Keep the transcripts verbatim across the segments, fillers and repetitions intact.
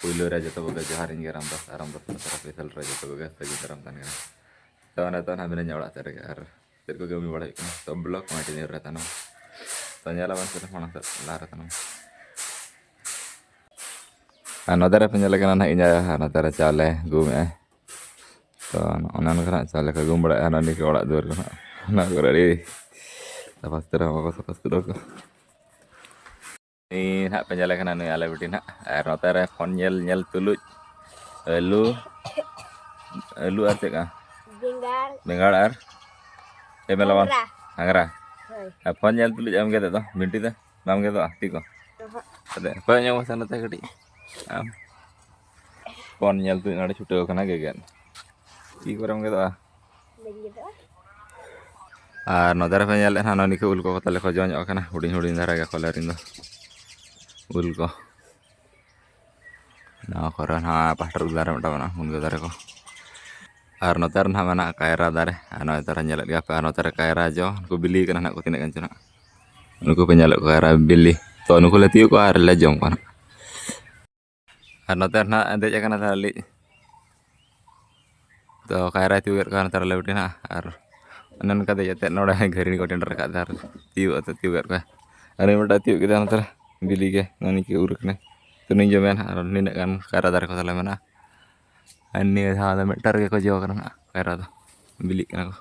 ᱯᱩᱭᱞᱩ ᱨᱮ ᱡᱚᱛᱚ ᱠᱚᱜᱮ ᱡᱚᱦᱟᱨ ᱤᱧ ᱜᱮ ᱨᱟᱢᱫᱟᱥ ᱟᱨ ᱨᱟᱢᱫᱟᱥ ᱯᱟᱛᱨᱟ ᱚᱯᱷᱤᱥᱤᱭᱟᱞ ᱨᱮ ᱡᱚᱛᱚ ᱠᱚᱜᱮ ᱥᱟᱹᱜᱩᱱ ᱫᱟᱨᱟᱢ ᱛᱟᱦᱮᱱ ᱠᱟᱱᱟ᱾ ᱛᱚ ᱱᱤᱛᱚᱜ ᱱᱟᱦᱟᱜ ᱢᱮᱱᱟᱹᱧᱟ ᱚᱲᱟᱜ ᱥᱮᱫ ᱨᱮᱜᱮ ᱟᱨ ᱪᱮᱫ ᱠᱚ ᱠᱟᱹᱢᱤ ᱵᱟᱲᱟᱭ ᱦᱩᱭᱩᱜ ᱠᱟᱱᱟ᱾ ᱛᱚ ᱵᱞᱚᱜ ᱠᱚᱱᱴᱤᱱᱤᱭᱩ ᱨᱮ ᱛᱟᱦᱮᱱᱟ᱾ ᱛᱚ ᱧᱮᱞ ᱟᱵᱚᱱ ᱥᱮ ᱢᱟᱲᱟᱝ ᱥᱮᱫ ᱞᱟᱦᱟ ᱨᱮ ᱛᱟᱦᱮᱱᱟ᱾ ᱟᱨ ᱱᱚᱛᱮ ᱨᱮ ᱯᱮ ᱧᱮᱞᱮ ᱠᱟᱱᱟ ᱱᱟᱦᱟᱜ ᱤᱧ ᱟᱭᱳ, ᱟᱨ ᱱᱚᱛᱮ ᱨᱮ ᱪᱟᱣᱞᱮ ᱜᱩᱢᱮᱫᱼᱟᱭ᱾ ᱛᱚ ᱚᱱᱮ ᱚᱱᱠᱟ ᱱᱟᱦᱟᱜ ᱪᱟᱣᱞᱮ ᱠᱚ ᱜᱩᱢ ᱵᱟᱲᱟᱭᱟ᱾ ᱱᱚᱜᱼᱚ ᱱᱤᱭᱟᱹ ᱠᱚ ᱚᱲᱟᱜ ᱫᱩᱣᱟᱹᱨ ᱠᱚ ᱱᱟᱦᱟᱜ, ᱚᱱᱟ ᱠᱚᱨᱮ ᱟᱹᱰᱤ ᱥᱟᱯᱷᱟ ᱥᱩᱛᱨᱟᱹ ᱦᱚᱸ ᱵᱟᱠᱚ ᱥᱟᱯᱷᱟ ᱥᱩᱛᱨᱟᱹ ᱠᱚ᱾ ᱱᱩᱭ ᱱᱟᱦᱟᱜ ᱯᱮ ᱧᱮᱞᱮ ᱠᱟᱱᱟ, ᱱᱩᱭ ᱟᱞᱮ ᱵᱤᱴᱤ ᱱᱟᱦᱟᱜ᱾ ᱟᱨ ᱱᱚᱛᱮ ᱨᱮ ᱯᱷᱳᱱ ᱧᱮᱞ ᱧᱮᱞ ᱛᱩᱞᱩᱡ ᱟᱹᱞᱩ, ᱟᱹᱞᱩ ᱟᱨ ᱪᱮᱫ ᱠᱟ? ᱵᱮᱸᱜᱟᱲ᱾ ᱵᱮᱸᱜᱟᱲ ᱟᱨ ᱪᱮᱫ ᱢᱮᱞᱟ ᱵᱟᱝ? ᱜᱷᱟᱸᱜᱽᱨᱟ᱾ ᱜᱷᱟᱸᱜᱽᱨᱟ᱾ ᱦᱳᱭ᱾ ᱟᱨ ᱯᱷᱳᱱ ᱧᱮᱞ ᱛᱩᱞᱩᱡ ᱮᱢ ᱜᱮᱫᱮᱫ ᱫᱚ, ᱵᱤᱱᱴᱤ ᱫᱚ ᱵᱟᱢ ᱜᱮᱫᱚᱜᱼᱟ ᱛᱤ ᱠᱚ? ᱚᱦᱚᱸᱜ᱾ ᱟᱫᱚ ᱚᱠᱚᱭ ᱧᱚᱜ ᱢᱟᱥᱮ ᱱᱚᱛᱮ ᱠᱟᱹᱴᱤᱡ ᱟᱢ? ᱯᱷᱳᱱ ᱧᱮᱞ ᱛᱩᱞᱩᱡ ᱱᱚᱰᱮ ᱪᱷᱩᱴᱟᱹᱣ ᱠᱟᱱᱟ ᱜᱮᱜᱮᱫ᱾ ᱛᱤ ᱠᱚᱨᱮᱢ ᱜᱮᱫᱚᱜᱼᱟ? ᱵᱟᱹᱧ ᱜᱮᱫᱚᱜᱼᱟ᱾ ᱟᱨ ᱱᱚᱛᱮ ᱨᱮᱯᱮ ᱧᱮᱞᱮᱫ ᱦᱟᱸᱜ, ᱱᱚᱜᱼᱚ ᱱᱤᱭᱟᱹ ᱠᱚ ᱩᱞ ᱠᱚ ᱛᱟᱞᱮ ᱠᱚ ᱡᱚ ᱧᱚᱜ ᱟᱠᱟᱱᱟ, ᱦᱩᱰᱤᱧ ᱦᱩᱰᱤᱧ ᱫᱷᱟᱨᱟ ᱜᱮ ᱠᱚᱞᱮ ᱨᱮᱱ ᱫᱚ ᱩᱞ ᱠᱚ᱾ ᱱᱚᱣᱟ ᱠᱚᱨᱮ ᱱᱟᱦᱟᱜ ᱯᱟᱥᱴᱟᱨ ᱩᱞ ᱫᱟᱨᱮ ᱢᱤᱫᱴᱟᱝ ᱢᱮᱱᱟᱜᱼᱟ, ᱢᱩᱱᱜᱟᱹ ᱫᱟᱨᱮ ᱠᱚ᱾ ᱟᱨ ᱱᱚᱛᱮ ᱨᱮ ᱱᱟᱦᱟᱜ ᱢᱮᱱᱟᱜᱼᱟ ᱠᱟᱭᱨᱟ ᱫᱟᱨᱮ᱾ ᱟᱨ ᱱᱚᱜᱼᱚᱭ ᱛᱚᱨᱟ ᱧᱮᱞᱮᱫ ᱜᱮᱭᱟ ᱯᱮ, ᱟᱨ ᱱᱚᱛᱮ ᱨᱮ ᱠᱟᱭᱨᱟ ᱡᱚ ᱠᱚ ᱵᱤᱞᱤ ᱠᱟᱱᱟ ᱱᱟᱦᱟᱜ ᱠᱚ, ᱛᱤᱱᱟᱹᱜ ᱜᱟᱱ ᱪᱚ ᱱᱟᱦᱟᱜ᱾ ᱱᱩᱠᱩ ᱯᱮ ᱧᱮᱞᱮᱫ ᱠᱚᱣᱟ ᱠᱟᱭᱨᱟ ᱵᱤᱞᱤ, ᱛᱚ ᱱᱩᱠᱩ ᱞᱮ ᱛᱤᱭᱳᱜ ᱠᱚᱣᱟ ᱟᱨ ᱞᱮ ᱡᱚᱢ ᱠᱚᱣᱟ ᱱᱟᱦᱟᱜ᱾ ᱟᱨ ᱱᱚᱛᱮ ᱨᱮ ᱱᱟᱦᱟᱜ ᱫᱮᱡ ᱟᱠᱟᱱᱟ ᱛᱟᱦᱞᱮ ᱞᱤᱡ᱾ ᱛᱚ ᱠᱟᱭᱨᱟᱭ ᱛᱤᱭᱳᱜᱮᱫ ᱠᱚᱣᱟ ᱱᱚᱛᱮ ᱨᱮ ᱞᱮ ᱵᱤᱴᱤ ᱱᱟᱦᱟᱜ, ᱟᱨ ᱚᱱᱮ ᱚᱱᱠᱟ ᱫᱮᱡ ᱟᱛᱮᱫ ᱱᱚᱰᱮ ᱜᱷᱟᱹᱨᱤ ᱠᱚ ᱴᱮᱸᱰᱟᱨ ᱟᱠᱟᱫ ᱛᱮ ᱟᱨ ᱛᱤᱭᱳᱜ ᱟᱛᱮᱫ ᱛᱤᱭᱳᱜᱮᱫ ᱠᱚᱣᱟ᱾ ᱟᱨ ᱩᱱᱤ ᱢᱤᱫᱴᱟᱝ ᱛᱤᱭᱳᱜ ᱠᱮᱫᱟ ᱱᱚᱛᱮ ᱨᱮ ᱵᱤᱞᱤ ᱜᱮ, ᱱᱚᱜᱼᱚ ᱱᱤᱭᱟᱹ ᱠᱚ ᱩᱨ ᱠᱟᱱᱟ᱾ ᱛᱚ ᱩᱱᱤᱧ ᱡᱚᱢᱮᱭᱟ ᱱᱟᱦᱟᱜ, ᱟᱨ ᱱᱤᱱᱟᱹᱜ ᱜᱟᱱ ᱠᱟᱭᱨᱟ ᱫᱟᱨᱮ ᱠᱚ ᱛᱟᱞᱮ ᱢᱮᱱᱟᱜᱼᱟ᱾ ᱟᱨ ᱱᱤᱭᱟᱹ ᱫᱷᱟᱣ ᱫᱚ ᱢᱤᱫᱴᱟᱝ ᱨᱮᱜᱮ ᱠᱚ ᱡᱚ ᱠᱟᱱᱟ ᱱᱟᱦᱟᱜ ᱠᱟᱭᱨᱟ ᱫᱚ, ᱵᱤᱞᱤᱜ ᱠᱟᱱᱟ ᱠᱚ᱾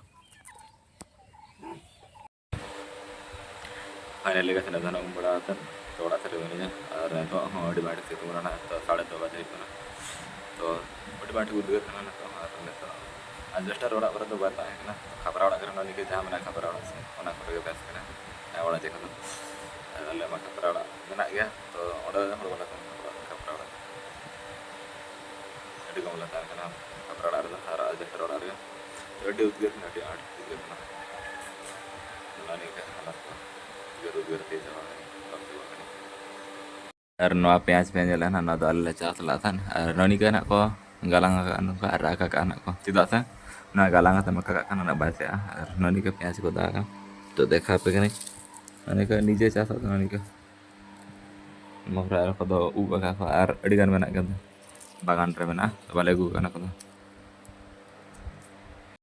ᱯᱷᱟᱭᱱᱟᱞᱤ ᱜᱟᱛᱮ ᱱᱤᱛᱚᱜ ᱩᱢ ᱵᱟᱲᱟ ᱠᱟᱛᱮᱫ ᱛᱚ ᱚᱲᱟᱜ ᱥᱮᱫ ᱨᱮ ᱢᱤᱱᱟᱹᱧᱟ᱾ ᱟᱨ ᱱᱤᱛᱚᱜ ᱦᱚᱸ ᱟᱹᱰᱤ ᱵᱷᱟᱜᱮ ᱥᱤᱛᱩᱝ ᱠᱟᱱᱟ ᱱᱟᱦᱟᱜ᱾ ᱱᱤᱛᱚᱜ ᱥᱟᱲᱮ ᱫᱚ ᱵᱟᱡᱮ ᱦᱩᱭᱩᱜ ᱠᱟᱱᱟ᱾ ᱛᱚ ᱟᱹᱰᱤ ᱵᱷᱟᱜᱮ ᱩᱫᱽᱜᱟᱹᱨ ᱠᱟᱱᱟ ᱱᱤᱛᱚᱜ ᱦᱚᱸ᱾ ᱟᱨ ᱱᱤᱛᱚᱜ ᱟᱥᱵᱮᱥᱴᱟᱨ ᱚᱲᱟᱜ ᱠᱚᱨᱮ ᱫᱚ ᱵᱟᱭ ᱛᱟᱦᱮᱸ ᱠᱟᱱᱟ᱾ ᱠᱷᱟᱯᱨᱟ ᱚᱲᱟᱜ ᱠᱚᱨᱮ ᱱᱚᱜᱼᱚᱭ ᱱᱤᱡᱮ ᱡᱟᱦᱟᱸ ᱢᱮᱱᱟᱜᱼᱟ ᱠᱷᱟᱯᱨᱟ ᱚᱲᱟᱜ ᱥᱮᱫ, ᱚᱱᱟ ᱠᱚᱨᱮ ᱜᱮ ᱵᱮᱥ ᱠᱟᱱᱟ᱾ ᱦᱮᱸ, ᱚᱲᱟᱜ ᱡᱟᱭᱜᱟ ᱫᱚ᱾ ᱟᱨ ᱟᱞᱮ ᱢᱟ ᱠᱷᱟᱯᱨᱟ ᱚᱲᱟᱜ ᱢᱮᱱᱟᱜ ᱜᱮᱭᱟ, ᱛᱚ ᱚᱸᱰᱮ ᱦᱚᱲ ᱵᱟᱞᱮ ᱛᱟᱦᱮᱱᱟ ᱠᱷᱟᱯᱨᱟ ᱚᱲᱟᱜ᱾ ᱟᱹᱰᱤ ᱠᱚᱢ ᱞᱮ ᱛᱟᱦᱮᱱ ᱠᱟᱱᱟ ᱠᱷᱟᱯᱨᱟ ᱚᱲᱟᱜ ᱨᱮᱫᱚ, ᱟᱨ ᱟᱥᱵᱮᱥᱴᱟᱨ ᱚᱲᱟᱜ ᱨᱮᱜᱮ᱾ ᱛᱚ ᱟᱹᱰᱤ ᱩᱫᱽᱜᱟᱹᱨ ᱠᱟᱱᱟ, ᱟᱹᱰᱤ ᱟᱸᱴ ᱩᱫᱽᱜᱟᱹᱨ ᱠᱟᱱᱟ᱾ ᱚᱱᱟ ᱱᱤᱭᱟᱹ ᱜᱮ ᱦᱟᱞᱚᱛ ᱠᱚ, ᱩᱫᱽᱜᱟᱹᱨ ᱩᱫᱽᱜᱟᱹᱨ ᱛᱮ ᱪᱟᱵᱟ ᱟᱠᱟᱱᱟ, ᱵᱟᱝ ᱪᱟᱵᱟ ᱟᱠᱟᱱᱟ᱾ ᱟᱨ ᱱᱚᱣᱟ ᱯᱮᱸᱭᱟᱡᱽ ᱯᱮ ᱧᱮᱞᱮᱫ ᱱᱟᱦᱟᱜ, ᱱᱚᱣᱟ ᱫᱚ ᱟᱞᱮ ᱞᱮ ᱪᱟᱥ ᱞᱮᱫ ᱛᱟᱦᱮᱸᱫ᱾ ᱟᱨ ᱱᱚᱜᱼᱚ ᱱᱤᱝᱠᱟᱹ ᱱᱟᱦᱟᱜ ᱠᱚ ᱜᱟᱞᱟᱝ ᱟᱠᱟᱫᱼᱟ, ᱱᱚᱝᱠᱟ ᱟᱨᱟᱜ ᱟᱠᱟᱫᱼᱟ ᱱᱟᱦᱟᱜ ᱠᱚ᱾ ᱪᱮᱫᱟᱜ ᱥᱮ ᱱᱚᱣᱟ ᱜᱟᱞᱟᱝ ᱠᱟᱛᱮ ᱱᱚᱝᱠᱟ ᱠᱟᱜ ᱠᱷᱟᱱ ᱚᱱᱟ ᱵᱟᱭ ᱥᱮᱭᱟᱜᱼᱟ᱾ ᱟᱨ ᱱᱚᱜᱼᱚ ᱱᱤᱝᱠᱟᱹ ᱯᱮᱸᱭᱟᱡᱽ ᱠᱚ ᱫᱟᱜᱟ᱾ ᱱᱤᱛᱚᱜ ᱫᱮᱠᱷᱟᱣ ᱟᱯᱮ ᱠᱟᱹᱱᱟᱹᱧ᱾ ᱱᱚᱜᱼᱚ ᱱᱤᱝᱠᱟᱹ ᱱᱤᱡᱮ ᱪᱟᱥᱟᱜ ᱠᱟᱱᱟ, ᱱᱚᱜᱼᱚ ᱱᱤᱝᱠᱟᱹ᱾ ᱢᱚᱜᱽᱨᱟ ᱟᱨ ᱠᱚᱫᱚ ᱩᱵ ᱟᱠᱟᱫ ᱠᱚ ᱟᱨ ᱟᱹᱰᱤ ᱜᱟᱱ ᱢᱮᱱᱟᱜ ᱠᱟᱫᱟ, ᱵᱟᱜᱟᱱ ᱨᱮ ᱢᱮᱱᱟᱜᱼᱟ, ᱵᱟᱞᱮ ᱟᱹᱜᱩ ᱟᱠᱟᱫ ᱚᱱᱟ ᱠᱚᱫᱚ᱾